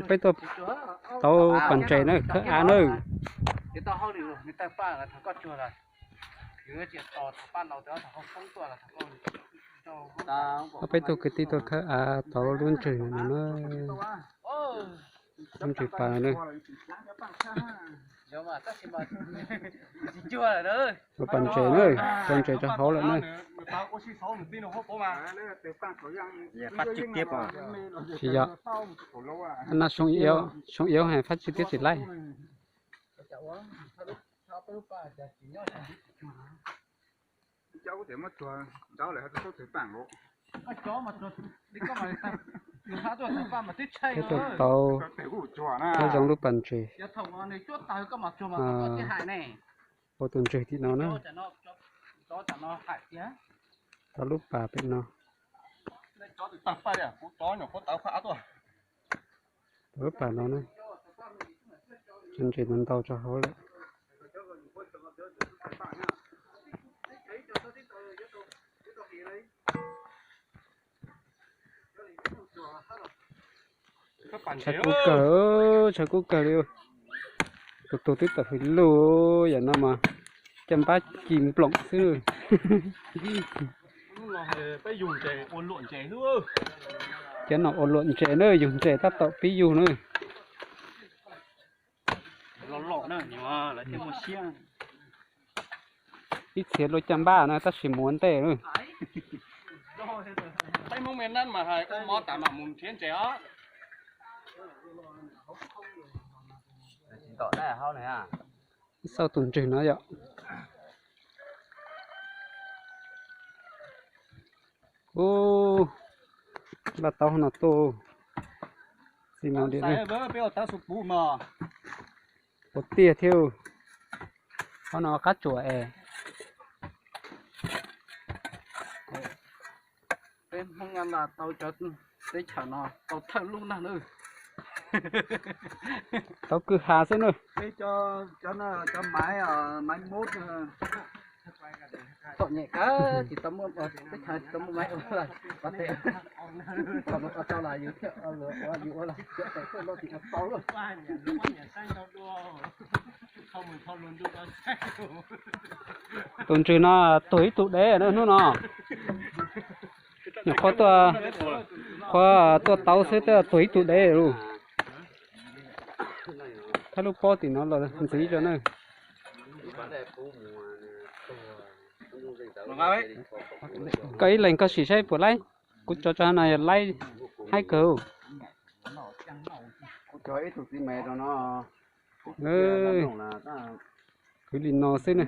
Peb tuaj tau pas ntses na, khawb av na. Peb tug kwv tij tuaj khawb av tau lub ntswg no na, lub ntswg pas na. Lub pas ntses na, tau ntses rau hauv lawm na. Tsis yog, no xyoo iab, xyoo iab hais fab tsi tiab tsis laij. Peb tuaj tau, peb tuaj tau, peb zoo lub pas ntses. Ua tus ntswg tim no na. Tau lub pas pem no. Tau lub pas no na. Cov ntses no ntau tso hauv lawm. Tshav kub kawg, tshav kub kawg li. Tus tug twb tawm hws lug, yam no mas caj npab ci nploom xwb. Cov no ua luam ntses na, yug ntses tab tom pib yug na. Ib txhia luaj caj npab na tab sis mus ua ntej na. Ib xauj tus ntswg no yom. Ub, laj taub no tuaj, txij no diam. Ua tiag thiab, qhov no qab tsuas es. Peb Hmoob Nyab Laj tau cov teb chaws no tau thawj lub nag na. Tau kwj ha xwb na. Peb cov, cov maiv, maiv mub txom nyem kawg, tsis tau muaj teb chaws, tsis tau muaj maiv ua, tau los yus thiaj, yus ua los tsis tau lawm. Tus ntswg no tuag ib tug dev na hnub no. Nyuam qhuav tuaj, qhuav tuaj tau xwb twb tuag ib tug dev lauj. Thawb lub pob tim no los ntxiv rau na. Koj ib leeg koj sim saib puas laib. Kuv tso tso no yog laib haib kawg. Kwv li no xwb na.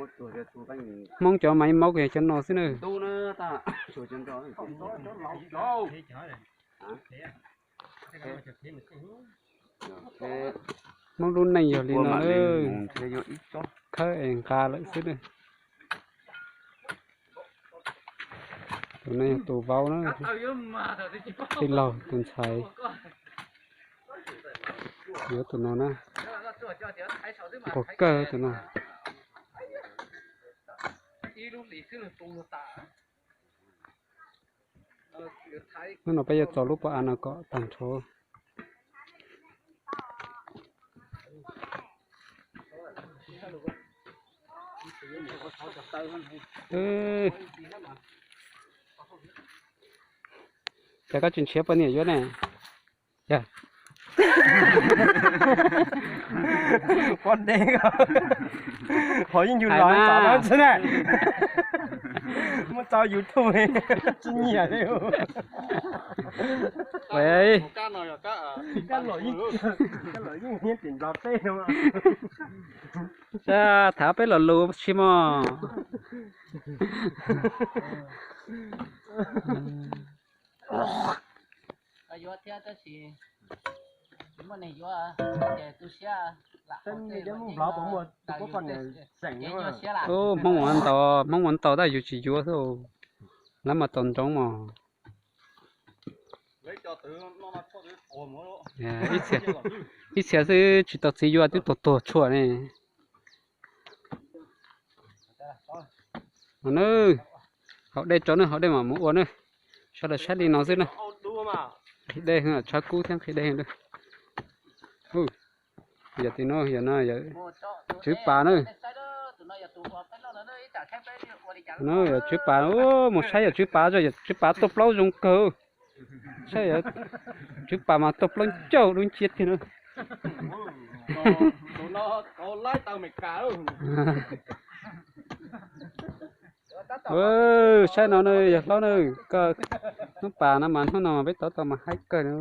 Hmoob cov maiv maub yog cov no xwb na. Hmoob lub neej yog li no, khawb es nqa lawm xwb na. Tus no yog tus vauv na, tij laug tus ntxhais. Yuav tus no na, nquag kawg tus no. Hnub no peb yuav txo lub pob av no kom tag nrho. Cas koj tsis nrhiav poj niam yuav ne? Pob deb, qhov yeej yug los tod xwb na. Muab tso YouTube tsis nyiam li. Kab los yeej, kab los yeej niab tim nplog teb no. Sab tham peb lo lus tsis mog. Ub, Hmoob ua ntau, Hmoob ua ntau tab yus tsis yuav xwb. Lawv mas tau nroo mog. Ib txhia xwb tsis tau txiv yuav twb tuag tuag tshuaj ne. Haus dej tso na, haus dej mam mus ua na. Sawv daws saib li no xwb na. Nqhis dej, tshav kub thiab nqhis dej. Yog tim no, yog no yog tswv pas na. No yog tswv pas, mus saib yog tswv pas, yog tswv pas tuaj plaub zoo kawg. Saib yog tswv pas mas tuaj plaub ncauj dub nciab tiag na. Saib no na yog hlob na, koj hnub pas no mas hnub no mas peb tau tau mas haib kawg na.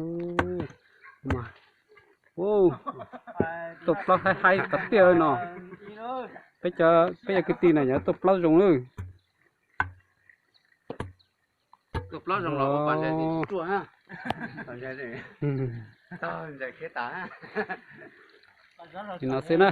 Tuaj plaub haib haib qhov tiag no. Peb cov, peb cov kwv tij na yog tuaj plaub zoo lawm. Tuaj plaub zoo los ua pas ntses ruaj na. Li no xwb na.